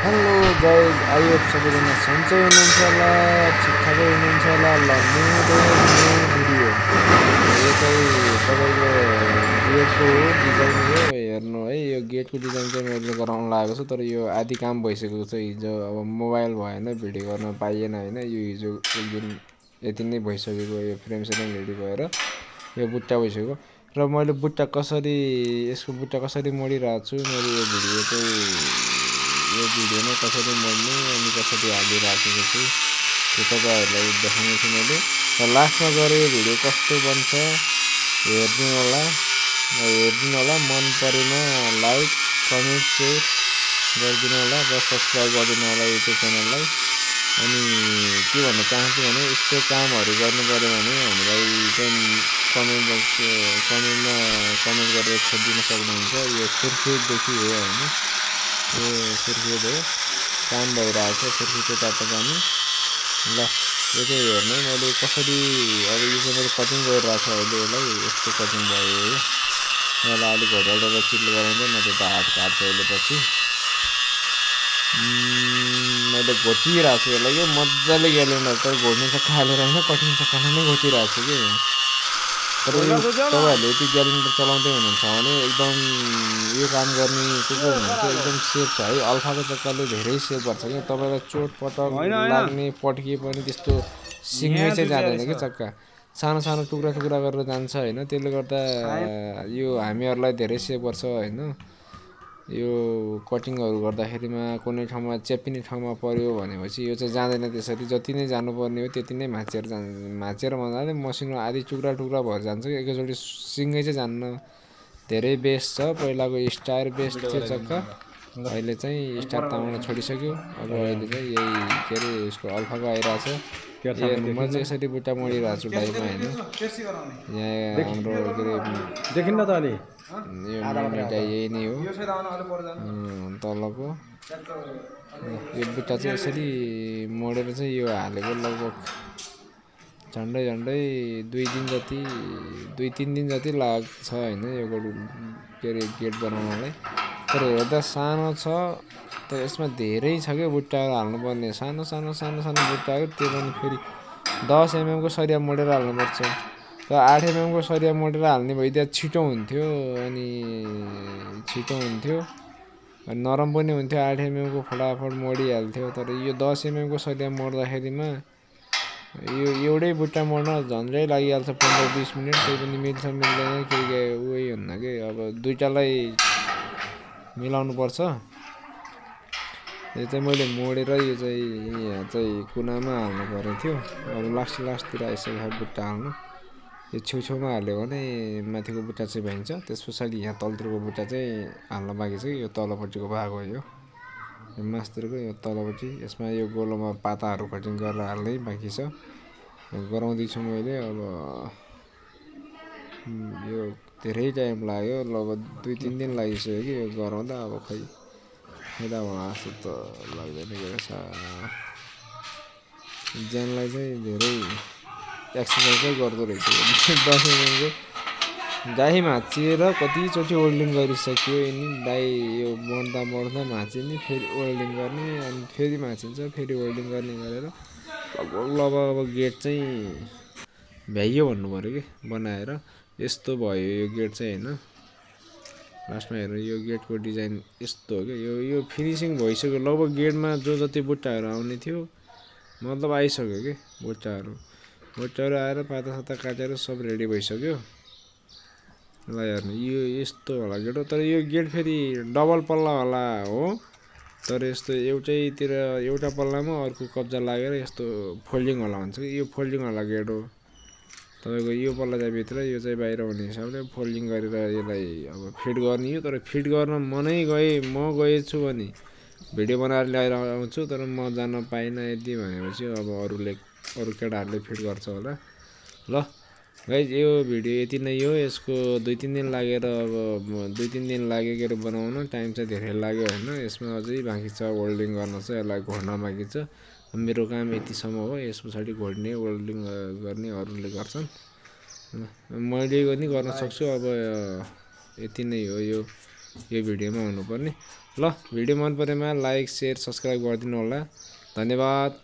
Hello guys, I hope सबैजना सन्चै हुनुहुन्छ होला, ठिकठाकै हुनुहुन्छ होला। ल मेरो न्यू भिडियो यो चाहिँ तपाईँको गेटको डिजाइन हो। हेर्नु है, यो गेटको डिजाइन चाहिँ मैले गराउन लागेको छु, तर यो आधी काम भइसकेको छ। हिजो अब मोबाइल भएन, भिडियो गर्न पाइएन होइन। यो हिजो एक दिन यति नै भइसकेको, यो फ्रेम सेटिङ रेडी भएर यो बुट्टा भइसक्यो। र मैले बुट्टा कसरी यसको बुट्टा कसरी मोडिरहेको छु, मैले यो भिडियो चाहिँ यो भिडियोमा कसरी मोड्ने अनि कसरी हालिराखेको छु त्यो तपाईँहरूलाई देखाउनेछु मैले। र लास्टमा गएर यो भिडियो कस्तो बन्छ हेरिदिनु होला। मन परेमा लाइक कमेन्ट सेयर गरिदिनु होला र सब्सक्राइब गरिदिनु होला युट्युब च्यानललाई। अनि के भन्न चाहन्छु भने यस्तो कामहरू गर्नु पऱ्यो भने हामीलाई चाहिँ कमेन्टमा कमेन्ट गरेर छोडिदिन सक्नुहुन्छ। यो सुर्खेतदेखि हो होइन, यो सुर्खेत हो, काम भइरहेको छ सुर्खेतको तातोपानी। ल यो चाहिँ हेर्नु मैले कसरी अब यो चाहिँ मैले कटिङ गरिरहेको छु अहिले। यसलाई यस्तो कटिङ भयो हो। यसलाई अलिक होटेल चिल्लो गराउँदै, नत्र त हात काट्छ अहिले पछि। मैले घोचिरहेको छु यसलाई कि मजाले ग्यालेन्डर, तर घोड्नु चाहिँ खालेर होइन, कटिङ चाहिँ खाले नै घोचिरहेको छु कि। तर यो तपाईँहरूले यति ग्यालेन्डर चलाउँदै हुनुहुन्छ भने एकदम यो काम गर्ने को हुनुहुन्छ एकदम सेफ छ है। अल्फाको चक्करले धेरै सेफ गर्छ क्या। तपाईँलाई चोटपटक लाग्ने पड्किए पनि त्यस्तो सिङै चाहिँ जाँदैन कि चक्का, सानो सानो टुक्रा टुक्रा गरेर जान्छ होइन। त्यसले गर्दा यो हामीहरूलाई धेरै सेफ गर्छ होइन। यो कटिङहरू गर्दाखेरिमा कुनै ठाउँमा चेप्पिने ठाउँमा पऱ्यो भनेपछि यो चाहिँ जाँदैन त्यसरी। जति नै जानुपर्ने हो त्यति नै भाँचेर भन्नाले मसिनो आधी टुक्रा टुक्रा भएर जान्छ कि एकैचोटि सिङ्गै चाहिँ जान्न। धेरै बेस्ट छ। पहिलाको स्टार बेस्ट थियो चक्का, अहिले चाहिँ स्टार ताउन छोडिसक्यो। अब अहिले चाहिँ यही के अरे यसको अल्फाको आइरहेछ। हेर्नु म चाहिँ यसरी बुट्टा मोडिरहेको छु डाइमा होइन। यहाँ हाम्रो के अरे देखिन्न त अलि यो मिनी डाइ यही नै हो तलको। यो बुट्टा चाहिँ यसरी मोडेर चाहिँ यो हालेको लगभग झन्डै 2-3 दिन जति लाग्छ होइन यो के अरे गेट बनाउनलाई। तर हेर्दा सानो छ, तर यसमा धेरै छ क्या बुट्टाहरू हाल्नुपर्ने। सानो बुट्टाहरू, त्यो पनि फेरि 10 mm को सरिया मोडेर हाल्नुपर्छ। र 8 mm को सरिया मोडेर हाल्ने भइदिया छिटो हुन्थ्यो अनि नरम पनि हुन्थ्यो। 8 mm को फटाफट मोडिहाल्थ्यो। तर यो 10 mm को सरिया मोड्दाखेरिमा यो एउटै बुट्टा मोड्न झन्डै लागिहाल्छ 15-20 मिनट। त्यही पनि मिल्छ मिल्दैन केही उही हुन्न कि। अब दुइटालाई मिलाउनु पर्छ। यो चाहिँ मैले मोडेर यो चाहिँ यहाँ चाहिँ कुनामा हाल्नु परेको थियो। अब लास्टतिर आइसक्यो बुट्टा हाल्नु। यो छेउछेउमा हाल्यो भने माथिको बुट्टा चाहिँ भइन्छ। त्यस पछाडि यहाँ तलतिरको बुट्टा चाहिँ हाल्न बाँकी छ। यो तलपट्टिको भाग हो यो मासतिरको, यो तलपट्टि। यसमा यो गोलोमा पाताहरू कटिङ गरेर हाल्नै बाँकी छ, गराउँदैछु मैले। अब यो धेरै टाइम लाग्यो, लगभग 2-3 दिन लागिसक्यो कि यो गराउँदा। अब खै फाइदा होला जस्तो त लाग्दैन के रहेछ। ज्यानलाई चाहिँ धेरै एक्सर्साइजै गर्दो रहेछ। 10 mm को डाइ भाँचिएर कतिचोटि वेल्डिङ गरिसक्यो यिनी। डाइ यो मोड्दा भाँचिने, फेरि वेल्डिङ गर्ने, अनि फेरि भाँचिन्छ, फेरि वेल्डिङ गर्ने गरेर लगभग अब गेट चाहिँ भ्याइयो भन्नु पऱ्यो कि बनाएर। यस्तो भयो यो गेट चाहिँ होइन। लास्टमा हेर्नु यो गेटको डिजाइन यस्तो हो क्या। यो फिनिसिङ भइसक्यो लगभग। गेटमा जो जति बुट्टाहरू आउने थियो मतलब आइसक्यो कि बुट्टाहरू आएर पातासाता काटेर सब रेडी भइसक्यो। ल हेर्नु यो यस्तो होला गेट हो। तर यो गेट फेरि डबल पल्लावाला हो। तर यस्तो एउटैतिर एउटा पल्लामा अर्को कब्जा लागेर यस्तो फोल्डिङवाला हुन्छ कि। यो फोल्डिङवाला गेट हो। तपाईँको यो पल्ला चाहिँ भित्र, यो चाहिँ बाहिर हुने हिसाबले फोल्डिङ गरेर यसलाई अब फिट गर्ने हो। तर फिट गर्न म गएछु भने भिडियो बनाएर ल्याएर आउँछु, तर म जान पाइनँ यदि भनेपछि अब अरू केटाहरूले फिट गर्छ होला। ल गाइज यो भिडियो यति नै हो। यसको 2-3 दिन लागेर अब 2-3 दिन लाग्यो के अरे बनाउन। टाइम चाहिँ धेरै लाग्यो होइन। यसमा अझै बाँकी छ, वेल्डिङ गर्न छ, यसलाई घोड्न बाँकी छ। मेरो काम यतिसम्म हो। यस पछाडि घोड्ने वेल्डिङ गर्ने अरूले गर्छन्, मैले पनि गर्न सक्छु। अब यति नै हो यो भिडियोमा हुनुपर्ने। ल भिडियो मन परेमा लाइक शेयर सब्स्क्राइब गरिदिनु होला। धन्यवाद।